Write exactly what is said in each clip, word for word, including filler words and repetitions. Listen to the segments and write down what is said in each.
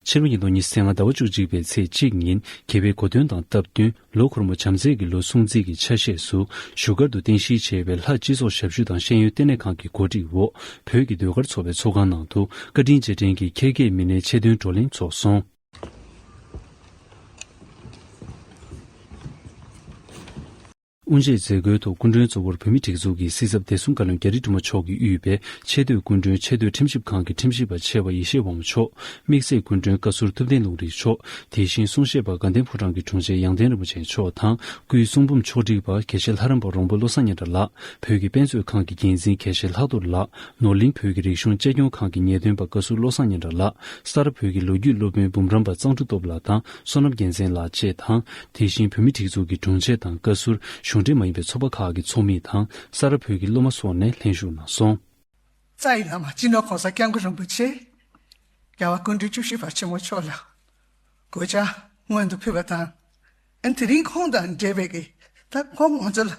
ཕྱི་ལོ་ཉིས་སྟོང་ཉི་ཤུ་རྩ་ལྔ་ཟླ་བ་བཅུ་གཅིག་པའི་ཚེས་གཅིག་ཉིན་རྒྱལ་བའི་གོ་སྟོན་དང་སྟབས་བསྟུན་ལོ་འཁོར་མོ་བྱམས་བརྩེ་གི་ལོ་སྲུང་བརྩི་གི་ཆ་ཤས་སུ་བཞུགས་སྒར་དུ་རྟེན་གཞི་བྱས་པའི་ལྷ་སྤྱི་ཚོགས་ཞབས་ཞུ་དང་ཤེས་ཡོན་ལྟེ་གནས་ཁང་གི་གོ་སྒྲིག་འོག་བོད་ཀྱི་ཟློས་གར་ཚོགས་པའི་ཚོགས་ཁང་ནང་དུ་བཀའ་དྲིན་རྗེས་དྲན་གྱི་ཁྱད་བརྒལ་མི་སྣའི་ཆེད་དོན་བགྲོ་གླེང་ཚོགས་སོང་། དབུ་འབྱེད་མཛད་སྒོའི་ཐོག་སྐུ་མགྲོན་གཙོ་བོར་བོད་མིའི་སྒྲིག་འཛུགས་ཀྱི་སྲིད་ཚབ་བདེ་སྲུང་བཀའ་བློན་རྒྱ་རི་སྒྲོལ་མ་མཆོག་གིས་དབུས་པའི་ཆེས་མཐོའི་སྐུ་མགྲོན་ཆེས་མཐོའི་ཁྲིམས་ཞིབ་ཁང་གི་ཁྲིམས་ཞིབ་པ་ཆེ་བ་ཡེ་ཤེས་དབང་མོ་མཆོག་དམིགས་བསལ་སྐུ་མགྲོན་བཀའ་ཟུར་ཐུབ་བསྟན་ལུང་རིགས་མཆོག་དེ་བཞིན་གསུང་བཤད་པ་དགའ་ལྡན་ཕོ་བྲང་གི་དྲུང་ཆེ་ཡང་སྟེང་རིན་པོ་ཆེ་མཆོག་དང་སྐུའི་གསུང་འབུམ་ཕྱོགས་སྒྲིག་པ་དགེ་བཤེས་ལྷ་རམས་པ་རོང་པོ་བློ་བཟང་སྙན་གྲགས་ལགས། བོད་ཀྱི་དཔེ་མཛོད་ཁང་གི་འགན་འཛིན་དགེ་བཤེས་ལྷག་རྡོར་ལགས། ནོར་གླིང་བོད་ཀྱི་རིག་གཞུང་གཅེས་སྐྱོང་ཁང་གི་ངེས་སྟོན་པ་བཀའ་ཟུར་བློ་བཟང་སྙན་གྲགས་ལགས། ས་རཱ་བོད་ཀྱི་ལོ་རྒྱུས་སློབ་དཔོན་འབུམ་རམས་པ་གཙང་ཕྲུག་སྟོབས་ལགས་དང་བསོད་ནམས་རྒྱལ་མཚན་ལགས་བཅས་དང་། དེ་བཞིན་བོད་མིའི་སྒྲིག་འཛུགས་ཀྱི་དྲུང་ཆེ་དང་བཀའ་ཟུར། གཞུང་འབྲེལ་མ་ཡིན་པའི་ཚོགས་པ་ཁག་གི་ཚོགས་མི་དང་ས་རཱ་བོད་ཀྱི་སློབ་མ་སོགས་ནས་ལྷན་ཞུགས་གནང་སོང་། རྩ་བའི་བླ་མ་སྤྱི་ནོར་༸གོང་ས་༸སྐྱབས་མགོན་རིན་པོ་ཆེ། རྒྱལ་བ་སྐུ་ཕྲེང་བཅུ་བཞི་པ་ཆེན་མོ་མཆོག་ལ་གུས་ཕྱག་སྔོན་དུ་ཕུལ་བ་དང་། ཨ་ནི་དེ་རིང་ཁོང་དང་འབྲེལ་བའི་གི་ད་ཁོང་ང་ཚོ་ལ་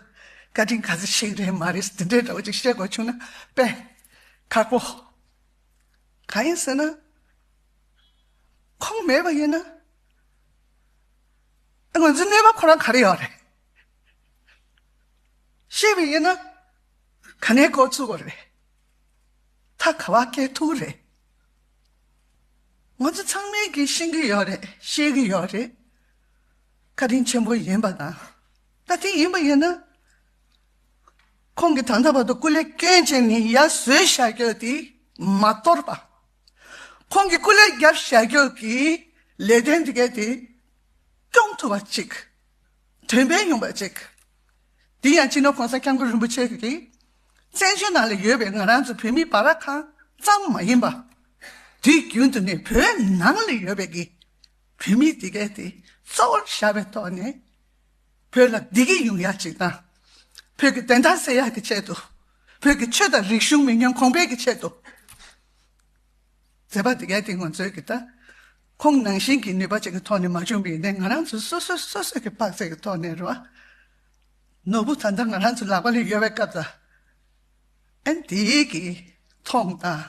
བཀའ་དྲིན་ག་ཚོད་ཆེ་གི་རེད་མ་རེད་དེ་འདྲའི་འདྲ་བོ་ཅིག་བཤད་དགོས་བྱུང་ན་དཔེ་ཁག་པོ། གང་ཡིན་ཟེར་ན། ཁོང་མེད་པ་ཡིན་ན། ང་ཚོའི་གནས་བབ་ཁོ་རང་ག་རེ་ཡོད་རེད། ཤེས་པ་ཡིན་ན། ག་ནས་འགོ་ཚུགས་པ་རེད། ད་ག་བ་སྐྱེལ་ཐུབ་རེད། ང་ཚོ་ཚང་མས་ཀྱིས་ཤེས་ཀྱི་ཡོད་རེད། ཤེས་ཀྱི་ཡོད་རེད། བཀའ་དྲིན་ཆེན་པོ་ཡིན་པ་དང་། ད་དེ་ཡིན་པ་ཡིན་ན། ཁོང་གིས་ད་ལྟ་བར་དུ་སྐུ་ལས་བསྐྱོན་བྱས་ནས་ཡར་བཟོས་བཞག་རྒྱུ་དེ་མ་གཏོར་བ། ཁོང་གིས་སྐུ་ལས་བརྒྱབ་བཞག་རྒྱུ་གི་ལས་དོན་དེ་གས་དེ་སྐྱོང་ཐུབ་པ་ཅིག་དོན་ཕན་ཡོང་བ་ཅིག་དེ་ཡང་སྤྱི་ནོར་༸གོང་ས་༸སྐྱབས་མགོན་རིན་པོ་ཆེ་གིས་བཙན་བྱོལ་ནང་ལ་ཡོད་པའི་ང་རང་ཚོ་བོད་མི་བར་ཁང་ཙམ་མ་ཡིན་པ། དུས་རྒྱུན་དུ་ནས་བོད་ནང་ལ་ཡོད་པའི་གི་བོད་མི་དེ་གས་དེ་གཙོ་བོར་བཞག་པའི་ཐོག་ནས། བོད་ལ་བདེ་སྐྱིད་ཡོང་ཡག་ཅིག་དང་། བོད་ཀྱི་བདེན་མཐའ་གསལ་ཡག་གི་ཆེད་དུ། བོད་ཀྱི་ཆོས་དང་རིག་གཞུང་མི་ཉམས་གོང་འཕེལ་གྱི་ཆེད་དུ། མཛད་པ་དེ་གའི་དེ་ང་ཚོའི་གི་ད། ཁོང་ནང་བཞིན་གྱི་ནུས་པ་ཅིག་གི་ཐོག་ནས་མ་བྱུང་བ་ཡིན་ནའི་ང་རང་ཚོ་སོ་སོ་སོ་སོ་གི་དཔག་ཚད་ཀྱི་ཐོག་ནས་རེད་བ། ནོར་བུ་ད་ལྟ་ང་རང་ཚོ་ལག་པ་ལ་ཡོད་པའི་སྐབས་དང་། ཨ་ནི་དེའི་གི་མཐོང་དང་།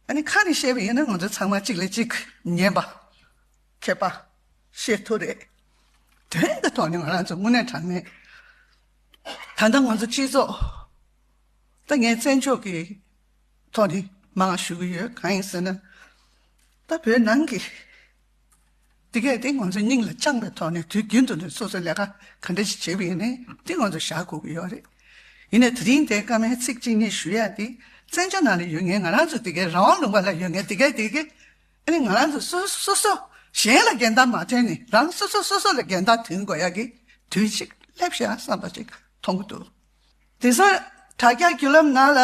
ཨ་ནི་ཁ་ནས་བཤད་པ་ཡིན་ན་ང་ཚོ་ཚང་མ་གཅིག་ལ་གཅིག་ཉན་པ། མཁས་པ། ཤེས་ཐུབ་རེད། དོན་གྱི་ཐོག་ནས་ང་རང་ཚོ་དངོས་གནས་དྲང་གནས། ད་ལྟ་ང་ཚོ་སྤྱི་ཚོགས་ད་ངས་བཙན་བྱོལ་གྱི་ཐོག་ནས་མང་ཞུ་གི་ཡོད། གང་ཡིན་ཟེར་ན། ད་བོད་ནང་གི་དེ་གས་དེ་ང་ཚོ་སྙིང་ལ་བཅངས་པའི་ཐོག་ནས་དུས་རྒྱུན་དུ་ནས་སོ་སོའི་ལས་ཀ་ག་འདྲ་ཞིག་བྱེད་པ་ཡིན་ནའི་དེ་ང་ཚོ་བཞག་དགོས་ཀྱི་ཡོད་རེད། ཡིན་ནའི་དེ་རིང་དེ་བཀའ་མོལ་ཚིག་གཅིག་གཉིས་ཞུ་ཡ་དེ་བཙན་བྱོལ་ནང་ལ་ཡོད་མཁན་ང་རང་ཚོ་དེ་གའི་རང་དབང་ལུང་པ་ལ་ཡོད་མཁན་དེ་གའི་དེ་གའི་ཨ་ནི་ང་རང་ཚོ་སོ་སོ་སོ་གཞན་ལ་འགལ་ཟླ་མ་ཐོན་ནས་རང་སོ་སོ་སོ་སོ་ལ་འགལ་ཟླ་ཐོན་དགོས་ཡ་གི་དུས་ཅིག་སླེབས་ཤག་བསམ་པ་ཅིག་མཐོང་གི་འདུག་དེང་སང་དྲ་རྒྱ་བརྒྱུད་ལམ་ནང་ལ།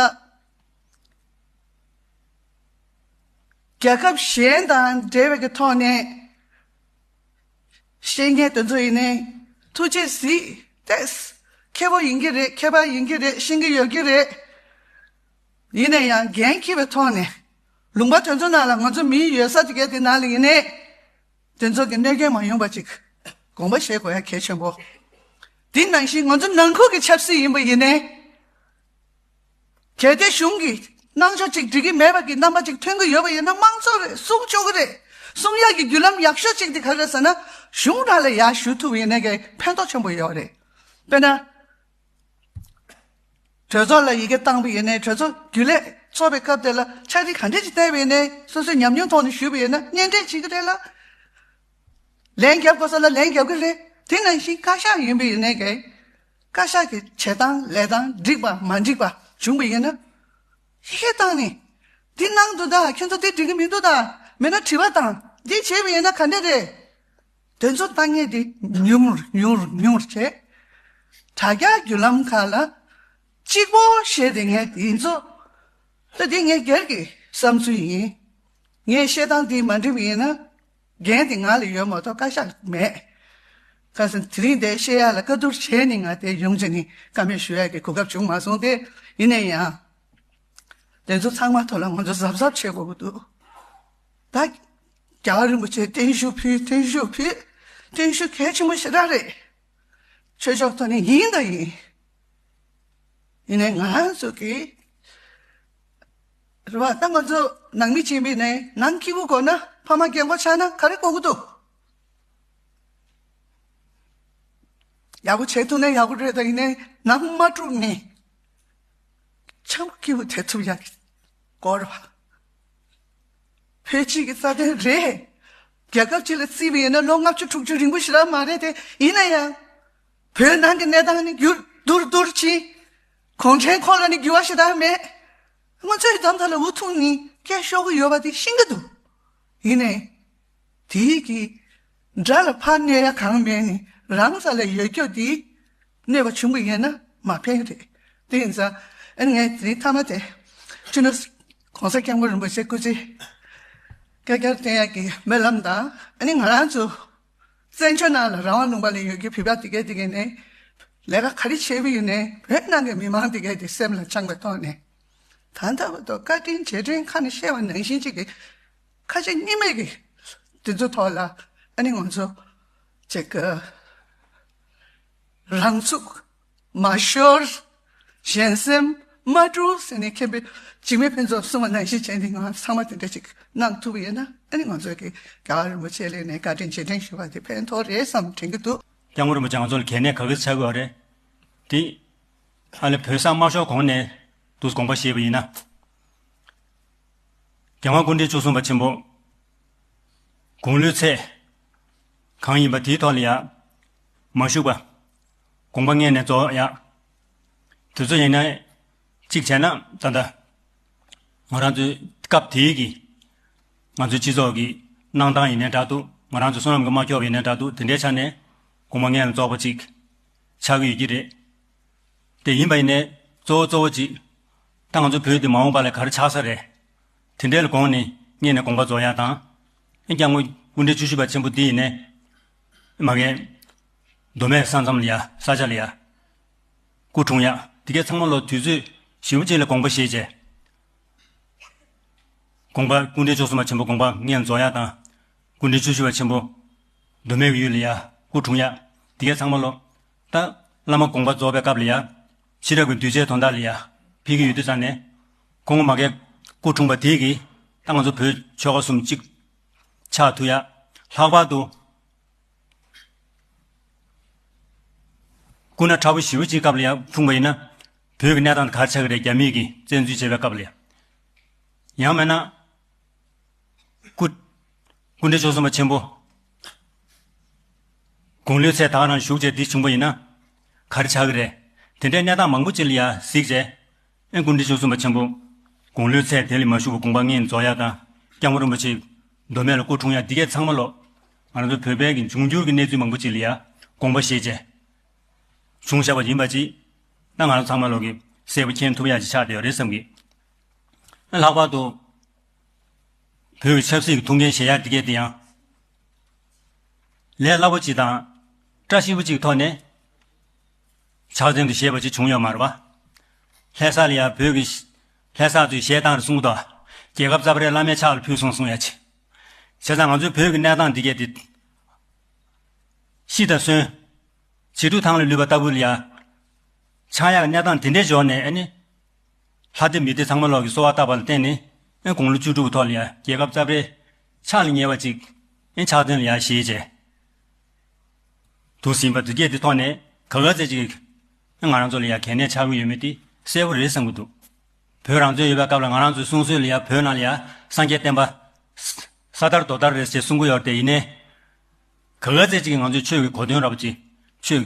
རྒྱལ་ཁབ་གཞན་དང་འབྲེལ་བའི་གི་ཐོག་ནས་བཤད་མཁན་དེ་ཚོ་ཡིན་ནའི་ཐུགས་རྗེ་གཟིགས་ཏེ། མཁས་པོ་ཡིན་གྱི་རེད། མཁས་པ་ཡིན་གྱི་རེད། ཤེས་ཀྱི་ཡོད་ཀྱི་རེད། ཡིན་ན་ཡང་འགན་འཁྱེར་བའི་ཐོག་ནས་ལུང་པ་དེ་ཚོ་ནང་ལ་ང་ཚོ་མི་ཡོད་ས་དེ་གའི་དེ་ནང་ལ་ཡིན་ནའི་དེ་ཚོ་གི་གནོད་སྐྱོན་མ་ཡོང་པ་ཅིག་དགོངས་པ་བཞེས་དགོས་ཡ་གལ་ཆེན་པོ། དེ་ནང་བཞིན་ང་ཚོ་ནང་ཁུལ་གྱི་ཆབ་སྲིད་ཡིན་པ་ཡིན་ནའི། གལ་ཏེ་གཞུང་གིས་གནང་ཕྱོགས་གཅིག་འགྲིག་གི་མེད་པ་གི་རྣམ་པ་གཅིག་ཐོན་གྱི་ཡོད་པ་ཡིན་ན་དམངས་གཙོ་རེད། གསུང་ཆོག་གི་རེད། གསུང་ཡག་གི་བརྒྱུད་ལམ་ཡག་ཤོས་གཅིག་དེ་ག་རེ་རེད་ཟེར་ན། གཞུང་རང་ལ་ཡར་ཞུ་ཐུབ་ཡིན་ན་གི་ཕན་ཐོགས་ཆེན་པོ་ཡོད་རེད། དཔེར་ན། གྲོས་ཚོགས་ལ་ཡི་གེ་བཏང་བ་ཡིན་ནའི་གྲོས་ཚོགས་རྒྱུན་ལས་ཚོགས་པའི་སྐབས་དེ་ལ་ཕྱག་བྲིས་ག་འདྲས་ཅིག་བསྟན་པ་ཡིན་ནའི་སོ་སོའི་ཉམས་མྱོང་ཐོག་ནས་ཞུས་པ་ཡིན་ན་སྙན་སྒྲོན་བྱེད་ཀྱི་རེད་ལ། ལན་རྒྱབ་དགོས་ས་ལ་ལན་རྒྱབ་ཀྱི་རེད། དེ་ནང་བཞིན་བཀའ་ཤག་ཡིན་པ་ཡིན་ནའི་གི། བཀའ་ཤག་གི་བྱེད་སྟངས་ལས་སྟངས་འགྲིག་པ་མ་འགྲིག་པ་བྱུང་བ་ཡིན་ན། ཡི་གེ་བཏང་ནས། འདི་གནང་འདུག་ད། ཁྱོད་ཚོ་འདི་འགྲིག་གི་མི་འདུག་ད། མེད་ན་དྲི་བ་བཏང་། འདི་བྱས་པ་ཡིན་ན་ག་འདྲ་རེད། དེ་ཚོ་བཏང་མཁན་འདི་ཉུང་རུ་ཉུང་རུ་ཉུང་རུ་བྱས། དྲ་རྒྱ་བརྒྱུད་ལམ་ཁག་ལ་གཅིག་པོ་བཤད་བསྡད་མཁན་འདི་ཚོ། ད་འདི་ངའི་སྒེར་གྱི་བསམ་ཚུལ་ཡིན། ངས་བཤད་སྟངས་འདི་མ་འགྲིག་པ་ཡིན་ན། འགན་དེ་ང་ལ་ཡོད་མ་གཏོགས་བཀའ་ཤག་ལ་མེད། ཁ་སང་དེ་རིང་འདིར་བཤད་ཡག་ལ་བཀའ་བསྡུར་བྱས་ནས་ང་དེར་ཡོང་བྱས་ནས་བཀའ་མོལ་ཞུ་ཡག་གི་གོ་སྐབས་བྱུང་མ་སོང་སྟེ། ཡིན་ན་ཡང་། དེ་ཚོ་ཚང་མ་ཐོག་ལ་ང་ཚོ་གཟབ་གཟབ་བྱེད་དགོས་ཀྱི་འདུག་ད། རྒྱལ་བ་རིན་པོ་ཆེ་བརྟན་བཞུགས་ཕུལ། བརྟན་བཞུགས་ཕུལ། བརྟན་བཞུགས་གལ་ཆེན་པོ་ཞེ་དྲག་རེད། ཆོས་ཕྱོགས་ཐོག་ནས་ཡིན་དང་ཡིན། ཡིན་ནའི་ང་རང་ཚོ་གི་ རེད་བ། ད་ང་ཚོ་ནང་མི་བྱེད་པའི་ནས་ནང་སྐྱིད་པོ་དགོས་ན་ཕ་མ་རྒན་གོག་ཆགས་ན་ག་རེ་དགོས་ཀྱི་འདུག་ཡག་པོ་བྱེད་ཐུབ་ན་ཡག་པོ་རེད། ད་ཡིན་ནའི་ནང་མ་དཀྲུགས་ནས་ཆང་སྐྱིད་པོ་དེ་ཐུབ་ཡག་གི་སྐོར་བ། བོད་སྤྱི་གི་རྩ་དོན་རེད། རྒྱལ་ཁབ་སྤྱི་ལ་བརྩིས་པ་ཡིན་ན་ལོ་ལྔ་བཅུ་དྲུག་ཅུ་རིང་པོ་ཞེ་དྲག་མ་རེད་དེ། ཡིན་ན་ཡང་བོད་ནང་གི་གནས་སྟངས་ནི་འགྱུར་འགྱུར་འགྱུར་ཕྱིན། གུང་ཁྲན་ཁོ་ལ་ནི་འགྱུར་བ་ཞེ་དྲག་མེད། ང་ཚོའི་འཛམ་ཐང་ལ་འུ་ཐུག་ནི་སྐད་ཤོར་གི་ཡོད་པ་དེ་ཤེས་ཀྱི་འདུག་ཡིན་ནའི། དེའི་གི་དགྲ་ལ་ཕར་གནོད་ཡ་གང་མེད་ནི་རང་ས་ལ་ཡོད་རྒྱུ་དེ་གནོད་པ་བྱུང་གི་ཡོད་ན་མ་ཕན་རེད། དེ་ཡིན་ཙང་ཨ་ནི་ངས་དེ་རིང་མཐའ་མ་དེ་སྤྱི་ནོར་༸གོང་ས་༸སྐྱབས་མགོན་རིན་པོ་ཆེ་སྐུ་ཚེ་བསྐལ་བརྒྱར་བརྟན་ཡག་གི་སྨོན་ལམ་དང་། ཨ་ནི་ང་རང་ཚོ་བཙན་བྱོལ་ནང་ལ་རང་དབང་ལུང་པ་ལ་ཡོད་རྒྱུ་བོད་པ་དེ་གས་དེ་གས་ནས་ལས་ཀ་ག་རེ་བྱས་པ་ཡིན་ནའི་བོད་ནང་གི་མི་མང་དེ་གས་དེ་སེམས་ལ་བཅངས་པའི་ཐོག་ནས། ད་ལྟ་བར་དུ་བཀའ་དྲིན་རྗེས་དྲན་ཁ་ནས་བཤད་པ་ནང་བཞིན་ཅིག་གི་ཁ་ཆེ་གཉིས་མེད་ཀྱི་དེ་ཚོ་ཐོག་ལ་ཨ་ནི་ང་ཚོ་ཅིག་གི་རང་ཚུགས་མ་ཤོར། གཞན་སེམས་མ་དཀྲུག་ཟེར་ནས་མཁན་པོས་འཇིགས་མེད་ཕུན་ཚོགས་གསུངས་པ་ནང་བཞིན་བྱས་ནས་ང་ཚང་མ་དེ་འདྲ་ཅིག་གནང་ཐུབ་པ་ཡིན་ན་ཨ་ནི་ང་ཚོ་གི་རྒྱལ་བ་རིན་པོ་ཆེ་ལ་ནས་བཀའ་དྲིན་རྗེས་དྲན་ཞུ་བ་དེ་ཕན་ཐོགས་རེད་བསམ་དྲན་གྱི་འདུག་སྐྱབས་མགོན་རིན་པོ་ཆེ་ང་ཚོ་ལ་གལ་གནད་ག་གེ་ཆགས་ཀྱི་ཡོད་རེད། དེ་ཨ་ལེ་བོད་ས་མ་ཤོར་གོང་ནས་དུས་དགོངས་པ་བཞེས་པ་ཡིན་ན། རྒྱལ་དབང་སྐུ་ཕྲེང་བཅུ་གསུམ་པ་ཆེན་པོ་དགུང་ལོའི་ཚད་གང་ཡིན་པ་དེའི་ཐོག་ལ་ཡ་མ་བཞུགས་པ། དགོངས་པ་སྔོན་ནས་རྫོགས་ཡག་དེ་ཚོ་ཡིན་ན་གཅིག་བྱས་ན་ད་ལྟ་ང་རང་ཚོའི་སྐབས་དེའི་གི་ང་ཚོའི་སྤྱི་ཚོགས་ཀྱི་གནང་སྟངས་ཡིན་ནའི་འདྲ་འདུག་ང་རང་ཚོའི་བསོད་ནམས་ཀྱིས་མ་ཁྱོབ་པ་ཡིན་ནའི་འདྲ་འདུག་དེ་འདྲའི་ཆ་ནས་དགོངས་པ་སྔོན་ནས་རྫོགས་པ་ཅིག་ཆགས་ཀྱི་ཡོད་ཀྱི་རེད། དེ་ཡིན་པ་ཡིན་ནའི་གཙོ་བོ་གཙོ་བོ་ཅིག་ད་ང་ཚོ་བོད་འདི་མ་འོངས་པ་ལ་ག་རེ་ཆགས་ས་རེད། དེ་འདྲའི་ལ་དགོངས་ནས་སྔོན་ནས་དགོངས་པ་རྫོགས་ཡག་དང་། ཨེ་སྐྱབས་མགོན་སྐུ་ཕྲེང་བཅུ་བཞི་པ་ཆེན་པོ་འདི་ཡིན་ནའི་མ་གི་མདོ་སྨད་ས་མཚམས་ལ་ཡ་ས་ཆ་ལ་ཡ་སྐུ་འཁྲུངས་ཡག་དེ་གས་ཚང་མ་ལོ་དུས་ཚོད་ཞེ་པོ་ཅིག་ལ་དགོངས་པ་བཞེས་བྱས། དགོངས་པ་སྐུ་ཕྲེང་བཅུ་གསུམ་པ་ཆེན་པོ་དགོངས་པ་སྔོན་རྫོགས་ཡག་དང་། སྐུ་ཕྲེང་བཅུ་བཞི་པ་ཆེན་པོ་མདོ་སྨད་ཀྱི་ཡུལ་ལ་ཡ་སྐུ་འཁྲུངས་ཡག་དེ་གས་ཚང་མ་ལོ། ད་བླ་མ་དགོངས་པ་རྫོགས་པའི་སྐབས་ལ་ཡ་ཕྱི་རབས་ཀྱི་གདུལ་བྱའི་དོན་དག་ལ་ཡ་ཕེབས་ཀྱི་ཡོད་དུས་ཙང་ནས་ཁོང་མ་གས་སྐུ་འཁྲུངས་པ་དེ་གིས་ད་ང་ཚོ་བོད་ཆོལ་ཁ་གསུམ་གཅིག་ཆགས་ཐུབ་ཡག་ལྷག་པར་དུ། སྐུ་ན་ཕྲ་བོ་ཞེ་པོ་ཅིག་སྐབས་ལ་ཡང་འཁྲུངས་པ་ཡིན་ན། བོད་ཀྱི་གནས་སྟངས་དེ་ག་རེ་ཆགས་ཀྱི་རེད། རྒྱ་མིས་ཀྱིས་བཙན་འཛུལ་བྱས་པའི་སྐབས་ལ་ཡང་། ཡང་མིན་ན། སྐུ། སྐུ་ཕྲེང་བཅུ་གསུམ་པ་ཆེན་པོ། དགུང་ལོའི་ཚད་ད་ག་རང་བཞུགས་བྱས་འདི་བྱུང་པ་ཡིན་ན། ག་རེ་ཆགས་ཀྱི་རེད། དེ་འདྲའི་གནས་སྟངས་མང་པོ་ཅིག་ལ་ཡང་གཟིགས་བྱས། ཨེ་སྐུ་ཕྲེང་བཅུ་གསུམ་པ་ཆེན་པོ། དགུང་ལོའི་ཚད་དེ་ལས་མ་བཞུགས་པ་དགོངས་པ་སྔོན་རྫོགས་ཡག་དང་། སྐྱབས་མགོན་རིན་པོ་ཆེ། མདོ་སྨད་ལ་སྐུ་འཁྲུངས་ཡག་འདི་གས་ཚང་མ་ལོ། ང་རང་ཚོ་བོད་པའི་གི་འབྱུང་འགྱུར་གྱི་གནས་ཚུལ་མང་པོ་ཅིག་ལ་ཡང་དགོངས་པ་བཞེས་བྱས། བྱུང་བཞག་པ་ཡིན་པ་ཅིག་ད་ང་རང་ཚང་མ་ལོ་གི་གསལ་པོ་མཁྱེན་ཐུབ་ཡག་ཅིག་ཆགས་བསྡད་ཡོད་རེད་བསམ་གི། ལྷག་པར་དུ། བོད་ཀྱི་ཆབ་སྲིད་ཀྱི་ཐུགས་འགན་བཞེས་ཡག་འདི་གས་དེ་ཡང་། ལས་སླ་པོ་ཅིག་དང་། བཀྲ་ཤིས་པོ་ཅིག་ཐོག་ནས། ཕྱག་འཚལ་དུ་བཞེས་པ་ཅིག་བྱུང་ཡོད་མ་རེད་པ། ལྷ་ས་ལ་ཡང་བོད་ཀྱི་ལྷ་ས་ཚོའི་གཞས་གཏོང་རེ་གསུང་གི་འདུག་རྒྱལ་ཁབ་རྩ་བ་རེ་བླ་མའི་ཕྱག་ལ་ཕུལ་སོང་གསུང་ཡ་ཆེ། བྱས་ཙང་ང་ཚོའི་བོད་ཀྱི་གནས་སྟངས་འདི་གས་འདི། ཤི་དང་གསོན། བྱིས་ཕྲུག་ཐང་ལ་ལུས་པ་ལྟ་བུ་ལ་ཡ། ཆགས་ཡག་གི་གནས་སྟངས་དེ་འདྲའི་འབྱོར་ནས་ཨ་ནི། ལྷ་སྡེ་མི་སྡེ་ཚང་མ་ལོག་གི་གསོལ་བ་བཏབ་པ་ལ་བརྟེན་ནས་ཨེ་དགུང་ལོ་བཅུ་དྲུག་གི་ཐོག་ལ་ཡ་རྒྱལ་ཁབ་རྩ་བའི་ཕྱག་ལ་ཉེ་བ་ཅིག་ཨེ་ཕྱག་འཚལ་ལ་ཡ་བཞེས་བྱས། འདུག་ཟིན་པ་འདི་གས་འདི་ཐོག་ནས་ག་ག་ཚད་ཅིག་ཨེ་ང་རང་ཚོ་ལ་ཡ་གལ་གནད་ཆགས་ཀྱི་ཡོད་མེད་དེ་གསལ་པོ་རེད་བསམ་གྱི་འདུག་བོད་རང་བཙན་ཡོད་པའི་སྐབས་ལ་ང་རང་ཚོའི་གསུང་སྲོལ་ལ་ཡ་བོད་ནང་ལ་ཡ་སངས་རྒྱས་བསྟན་པ་ས་དར་རྡོ་དར་རེད་ཅེས་གསུང་གི་ཡོད་རེད་དེ་ཡིན་ནའི། ག་ག་ཚད་ཅིག་གིས་ང་ཚོའི་ཆོས་ཀྱི་གོ་དོན་ར་བ་ཅིག་ཆོས་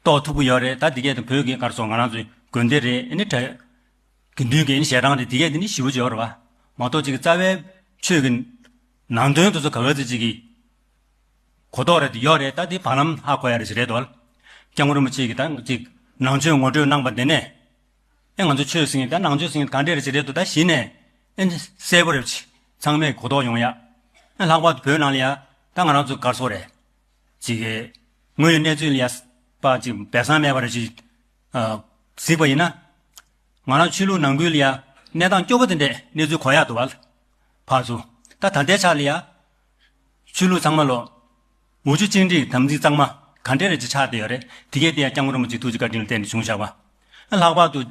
རྟོགས་ཐུབ་ཀྱི་ཡོད་རེད། ད་འདི་གས་དེ་བོད་ཀྱི་གར་སོང་ང་རང་ཚོའི་དགོན་སྡེ་རེད། ཨེ་ནི་གྲྭ་དགེ་འདུན་གྱི་ཨེ་ནི་ཞལ་ཐང་རེད། འདི་གས་དེ་ནི་ཞེ་པོ་ཅིག་ཡོད་རེད་བ། མ་གཏོགས་ཅིག་རྩ་བའི་ཆོས་ཀྱི་ནང་དོན་དེ་ཚོ་ག་ག་ཚད་ཅིག་གིས་གོ་རྟོགས་རེད་དེ་ཡོད་རེད། ད་དེ་བར་ལམ་ཧ་གོ་ཡ་རེད་ཅིག་རེད་དོ། སྐྱབས་མགོན་རིན་པོ་ཆེ་གིས་ད་ཅིག་ནང་ཆོས་ངོ་སྤྲོད་གནང་པ་དེ་ནས། ཨེ་ང་ཚོ་ཆོས་ཟེར་མཁན་ད་ནང་ཆོས་ཟེར་མཁན་ག་འདྲས་རེད་ཅེས་རེད་འདུག་ད་གཞི་ནས་ཨེ་གསལ་པོ་རེད་ཅེས་ཚང་མས་གོ་རྟོགས་ཡོང་ཡ། ཨེ་ལྷག་པར་དུ་བོད་ནང་ལ་ཡ་ད་ང་རང་ཚོ་གར་སོང་རེད། ཅིག་གི་དངོས་ཡོད་གནས་ཚུལ་ལ་ཡ་པ་ཅིག་སྦས་གསང་མེད་པ་རེད་ཅིག་ཨ་གཟིགས་པ་ཡིན་ན། ང་རང་ཆོས་ལུགས་ནང་ཁུལ་ལ་ཡ་གནས་སྟངས་སྐྱོ་པོ་དེ་འདྲས་གནས་ཚུལ་གོ་ཡ་འདུག་བ། ཕར་ཚུར་ད་ད་ལྟའི་ཆ་ལ་ཡ། ཆོས་ལུགས་ཚང་མ་ལོ། འུ་ཆོ་གཅིག་འདྲེས་དམ་ཚིག་གཙང་མ་ག་འདྲས་རེ་ཅིག་ཆགས་བསྡད་ཡོད་རེད། དེ་གས་དེ་ཡང་སྐྱབས་མགོན་རིན་པོ་ཆེ་ཐུགས་རྗེ་བཀའ་དྲིན་ལ་བརྟེན་ནས་བྱུང་བཞག་པ། ལྷག་པར་དུ།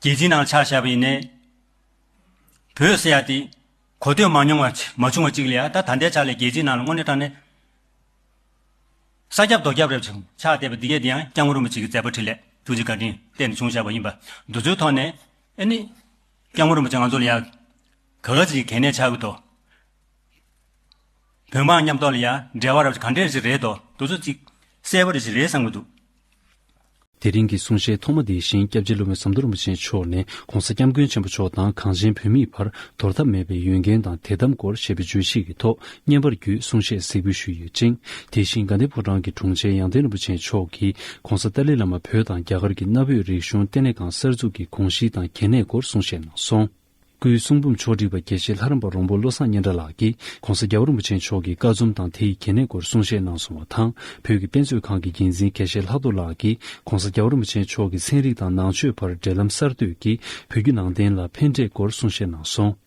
རྒྱལ་སྤྱིའི་ནང་ཆ་བཞག་པ་ཡིན་ནའི། བོད་ཟེར་ཡ་དེ་གོ་ཐོས་མ་མྱོང་བ་མ་བྱུང་བ་གཅིག་ལ་ཡ། ད་ད་ལྟའི་ཆ་ལ་རྒྱལ་སྤྱིའི་ནང་ལ་དངོས་གནས་དྲང་གནས་ས་ཁྱབ་རྡོ་ཁྱབ་རེ་བྱུང་ཆགས་བསྡད་པ་འདི་གས་དེ་ཡང་སྐྱབས་མགོན་རིན་པོ་ཆེ་གི་མཛད་པ་འཕྲིན་ལས་ཐུགས་རྗེ་བཀའ་དྲིན་བརྟེན་ནས་བྱུང་བཞག་པ་ཡིན་པ། འདི་ཚོའི་ཐོག་ནས་ཨ་ནི་སྐྱབས་མགོན་རིན་པོ་ཆེ་ང་ཚོ་ལ་ཡ་ག་ག་ཅིག་གལ་གནད་ཆགས་ཀྱི་འདུག་བོད་འབངས་མཉམ་དུ་ལ་ཡ་འབྲེལ་བ་རབ་ག་འདྲས་ཞིག་རེད་དོ། དེ་ཚོ་ཅིག་གསལ་པོ་རེ་ཞིག་རེད་བསམ་གྱི་འདུག་དེ་རིང་གི་གསུང་བཤད་ཐོག་མ་འདི་བཞིན་སྐྱབས་རྗེ་སློབ་དཔོན་ཟམ་གདོང་རིན་པོ་ཆེ་མཆོག་ནས་༸གོང་ས་༸སྐྱབས་མགོན་ཆེན་པོ་མཆོག་དང་གངས་ཅན་བོད་མིའི་བར་དོར་ཐབས་མེད་པའི་ཡོན་ཀྱང་དང་དད་དམ་སྐོར་ཞེས་པའི་བརྗོད་གཞི་གི་ཐོག་བརྙན་པར་བརྒྱུད་གསུང་བཤད་གཟིགས་འབུལ་ཞུས་ཡོད་ཅིང་། དེ་བཞིན་དགའ་ལྡན་ཕོ་བྲང་གི་དྲུང་ཆེ་ཡང་སྟེང་རིན་པོ་ཆེ་མཆོག་གིས་༸གོང་ས་ཏཱ་ལའི་བླ་མ་བོད་དང་རྒྱ་གར་གྱི་གནའ་བོའི་རིག་གཞུང་ལྟེ་གནས་ཁང་གསར་འཛུགས་ཀྱི་དགོངས་གཞི་དང་གལ་གནད་སྐོར་གསུང་བཤད་གནང་སོང་། སྐུའི་གསུང་འབུམ་ཕྱོགས་སྒྲིག་པ་དགེ་བཤེས་ལྷ་རམས་པ་རོང་པོ་བློ་བཟང་སྙན་གྲགས་ལགས་ཀྱིས་༸གོང་ས་༸རྒྱལ་བ་རིན་པོ་ཆེ་མཆོག་གི་བཀའ་རྩོམ་དང་དེའི་གལ་གནད་སྐོར་གསུང་བཤད་གནང་སོང་བ་དང་། བོད་ཀྱི་དཔེ་མཛོད་ཁང་གི་འགན་འཛིན་དགེ་བཤེས་ལྷག་རྡོར་ལགས་ཀྱིས་༸གོང་ས་༸རྒྱལ་བ་རིན་པོ་ཆེ་མཆོག་གི་ཚན་རིག་དང་ནང་ཆོས་བར་འབྲེལ་ལམ་གསར་གཏོད་ཀྱིས་བོད་བརྒྱུད་ནང་བསྟན་ལ་ཕན་འབྲས་སྐོར་གསུང་བཤད་གནང་སོང་།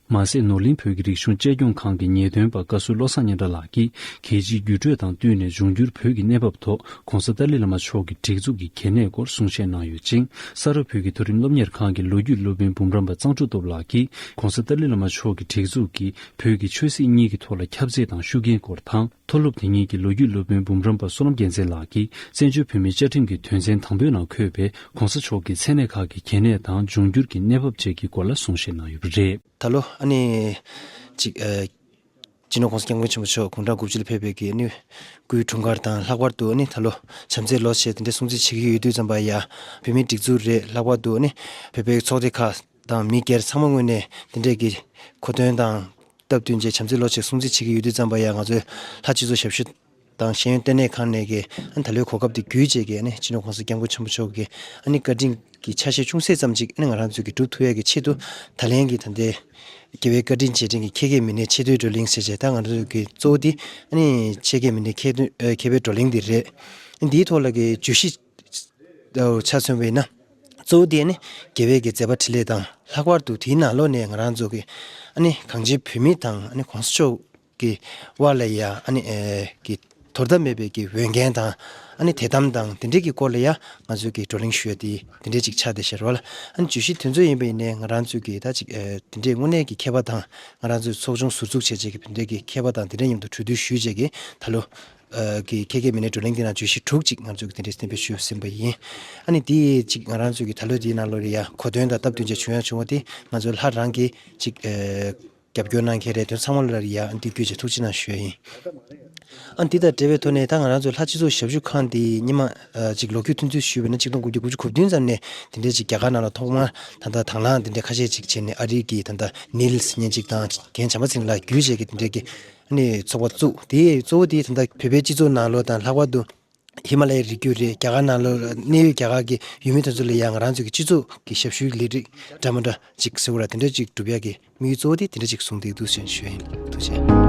མ་ཟད་ནོར་གླིང་བོད་ཀྱི་རིག་གཞུང་གཅེས་སྐྱོང་ཁང་གི་ངེས་སྟོན་པ་བཀའ་ཟུར་བློ་བཟང་སྙན་གྲགས་ལགས་ཀྱིས་རྒྱལ་སྤྱིའི་འགྱུར་འགྲོས་དང་བསྟུན་ནས་འབྱུང་འགྱུར་བོད་ཀྱི་གནས་བབ་ཐོག་༸གོང་ས་ཏཱ་ལའི་བླ་མ་མཆོག་གི་སྒྲིག་འཛུགས་ཀྱི་གལ་གནད་སྐོར་གསུང་བཤད་གནང་ཡོད་ཅིང་། ས་རཱ་བོད་ཀྱི་མཐོ་རིམ་སློབ་གཉེར་ཁང་གི་ལོ་རྒྱུས་སློབ་དཔོན་འབུམ་རམས་པ་གཙང་ཕྲུག་སྟོབས་ལགས་ཀྱིས་༸གོང་ས་ཏཱ་ལའི་བླ་མ་མཆོག་གི་སྒྲིག་འཛུགས་ཀྱིས་བོད་ཀྱི་ཆོས་སྲིད་གཉིས་ཀྱི་ཐོག་ལ་ཁྱབ་ཚད་དང་ཤུགས་རྐྱེན་སྐོར་དང་། མཐོ་སློབ་དེ་ཉིད་ཀྱི་ལོ་རྒྱུས་སློབ་དཔོན་འབུམ་རམས་པ་བསོད་ནམས་རྒྱལ་མཚན་ལགས་ཀྱིས་བཙན་བྱོལ་བོད་མིའི་བཅའ་ཁྲིམས་ཀྱི་དོན་ཚན་དང་པོའི་ནང་འཁོད་པའི་༸གོང་ས་མཆོག་གི་མཚན་གནས་ཁག་གི་གལ་གནད་དང་འབྱུང་འགྱུར་གྱི་གནས་བབ་བཅས་ཀྱི་སྐོར་ལ་གསུང་བཤད་གནང་ཡོད་པ་རེད། ད་ལོ་ཨ་ནི་ཅིག་ཨ། སྤྱི་ནོར་༸གོང་ས་༸སྐྱབས་མགོན་ཆེན་པོ་མཆོག་དགུང་གྲངས་དགུ་བཅུ་ལ་ཕེབས་པའི་གི་ཨ་ནི་སྐུའི་འཁྲུངས་སྐར་དང་། ལྷག་པར་དུ་ཨ་ནི་ད་ལོ་བྱམས་བརྩེའི་ལོ་ཞེས་དེ་འདྲའི་སྲུང་བརྩི་བྱེད་ཀྱི་ཡོད་དུས་ཙམ་པ་ཡ། བོད་མིའི་སྒྲིག་འཛུགས་རེད། ལྷག་པར་དུ་ཨ་ནི་བོད་པའི་ཚོགས་སྡེ་ཁག་དང་མི་སྒེར་ཚང་མ་ངོས་ནས་དེ་འདྲའི་གི་གོ་སྟོན་དང་སྟབས་བསྟུན་བྱས་བྱམས་བརྩེའི་ལོ་ཞེས་སྲུང་བརྩི་བྱེད་ཀྱི་ཡོད་དུས་ཙམ་པ་ཡ། ང་ཚོའི་ལྷ་སྤྱི་ཚོགས་ཞབས་ཞུ་དང་ཤེས་ཡོན་ལྟེ་གནས་ཁང་ནས་ཀྱི་ཨ་ནི་ད་ལོའི་གོ་སྐབས་དེ་བརྒྱུད་བྱས་ཀྱི་ཨ་ནི་སྤྱི་ནོར་༸གོང་ས་༸སྐྱབས་མགོན་ཆེན་པོ་མཆོག་གི་ཨ་ནི་བཀའ་དྲིན་གྱི་ཆ་ཤས་ཅུང་ཟད་ཙམ་ཅིག་ཨ་ནི་ང་རང་ཚོས་ཀྱི་སྒྲུབ་ཐུབ་ཡས་ཀྱི་ཆེད་དུ། ད་ལན་གྱི་ད་ལྟའི་རྒྱལ་བའི་བཀའ་དྲིན་རྗེས་དྲན་གྱི་ཁྱེད་ཀྱི་མི་སྣའི་ཆེ་མཐོའི་བགྲོ་གླེང་ཟེར་བྱས། ད་ང་རང་ཚོས་ཀྱི་གཙོ་བོ་དེ་ཨ་ནི་ཁྱེད་ཀྱི་མི་སྣའི་ཁྱེད་ཨ་མཁས་པའི་བགྲོ་གླེང་དེ་རེད། འདིའི་ཐོག་ལ་གི་བརྗོད་གཞི་ཆ་མཚོན་པ་ཡིན་ན། གཙོ་བོ་དེ་ནི་རྒྱལ་བའི་གི་མཛད་པ་འཕྲིན་ལས་དང་། ལྷག་པར་དུ་དེའི་ནང་ལོགས་ནས་ང་རང་ཚོ་གི་ཨ་ནི་གངས་ཅན་བོད་མི་དང་ཨ་ནི་༸གོང་ས་མཆོག་གི་དབར་ལ་ཡ་ཨ་ནི་ཨེ་གི་དོར་ཐབས་མེད་པའི་གི་འོས་འགན་དང་། ཨ་ནི་དད་དམ་དང་དེ་འདྲའི་གི་སྐོར་ལ་ཡ་ང་ཚོས་གི་བགྲོ་གླེང་ཞུ་ཡ་དེ་དེ་འདྲའི་ཅིག་ཆགས་བསྡད་ཤག་རེད་བ་ལ། ཨ་ནི་བརྗོད་གཞི་དེ་ཚོ་ཡིན་པ་ཡིན་ནའི་ང་རང་ཚོས་གི་ད་ཅིག་ཨེ་དེ་འདྲའི་དངོས་གནས་ཀྱི་མཁས་པ་དང་། ང་རང་ཚོའི་ཚོགས་ཆུང་ཟུར་འཛུགས་བྱས་བྱས་ཀྱི་དེ་འདྲའི་གི་མཁས་པ་དང་དེ་འདྲའི་མཉམ་དུ་གྲོས་བསྡུར་ཞུས་བྱས་ཀྱི་ད་ལོ། ཨ་གི་ཁྱེད་ཀྱི་མི་སྣའི་བགྲོ་གླེང་དེ་ནང་བརྗོད་གཞི་དྲུག་ཅིག་ང་ཚོས་ཀྱི་དེ་འདྲའི་གཏན་འབེབས་ཞུས་ཟིན་པ་ཡིན། ཨ་ནི་དེ་ཅིག་ང་རང་ཚོས་ཀྱི་ད་ལོ་དེའི་ནང་ལོགས་ལ་ཡ་གོ་སྟོན་དང་སྟབས་བསྟུན་བྱས་བྱུང་ཡ་བྱུང་བ་དེ་ང་ཚོའི་ལྷ་རང་གིས་ཅིག་ཨ་རྒྱབ་སྐྱོར་གནང་མཁན་རེད། དོན་ཚང་མ་ལ་ཡ་ཨ་ནི་འདི་བརྒྱུད་བྱས་ཐུགས་རྗེ་གནང་ཞུ་ཡ་ཡིན། ཨ་ནི་དེ་དང་འབྲེལ་བའི་ཐོག་ནས་ད་ང་རང་ཚོའི་ལྷ་སྤྱི་ཚོགས་ཞབས་ཞུ་ཁང་དེ་སྔོན་མ་ཨ་ཅིག་ལོ་རྒྱུས་ཐུང་ཐུང་ཞུས་པ་ཡིན་ན། ཆིག་སྟོང་དགུ་བརྒྱ་དགུ་བཅུ་གོ་བདུན་ཙམ་ནས་དེ་འདྲའི་ཅིག་རྒྱ་གར་ནང་ལ་ཐོག་མར་ད་ལྟ་དང་བླངས་དེ་འདྲའི་ཁ་ཤས་ཅིག་བྱས་ནས། ཨ་རི་གི་ད་ལྟ་ནིལ་སི་ཉན་ཅིག་དང་རྒན་བྱམས་པ་ཚེ་རིང་ལགས་བརྒྱུད་བྱས་ཀྱི་དེ་འདྲའི་གི་ཨ་ནི་ཚོགས་པ་བཙུགས། དེ་གཙོ་བོ་དེ་ད་ལྟ་བོད་པའི་སྤྱི་ཚོགས་ནང་ལོགས་དང་། ལྷག་པར་དུ་ཧི་མ་ལ་ཡའི་རི་རྒྱུད་རེད། རྒྱ་གར་ནང་ལོགས་གནས་ཡུལ་རྒྱ་གར་གྱི་ཡུལ་མི་དེ་ཚོ་ལ་ཡང་ང་རང་ཚོའི་གི་སྤྱི་ཚོགས་ཀྱི་ཞབས་ཞུའི་ལས་རིགས་འདྲ་མི་འདྲ་ཅིག་ཟེར་བ་ར། དེ་འདྲ་ཅིག་སྒྲུབ་ཡག་གི་དམིགས་ཡུལ་གཙོ་བོ་དེ་དེ་འདྲ་ཅིག་བཟུང་བསྡད་འདུག་ཟེར་ཞུ་ཡ་ཡིན། ཐུགས་རྗེ་ཆེ།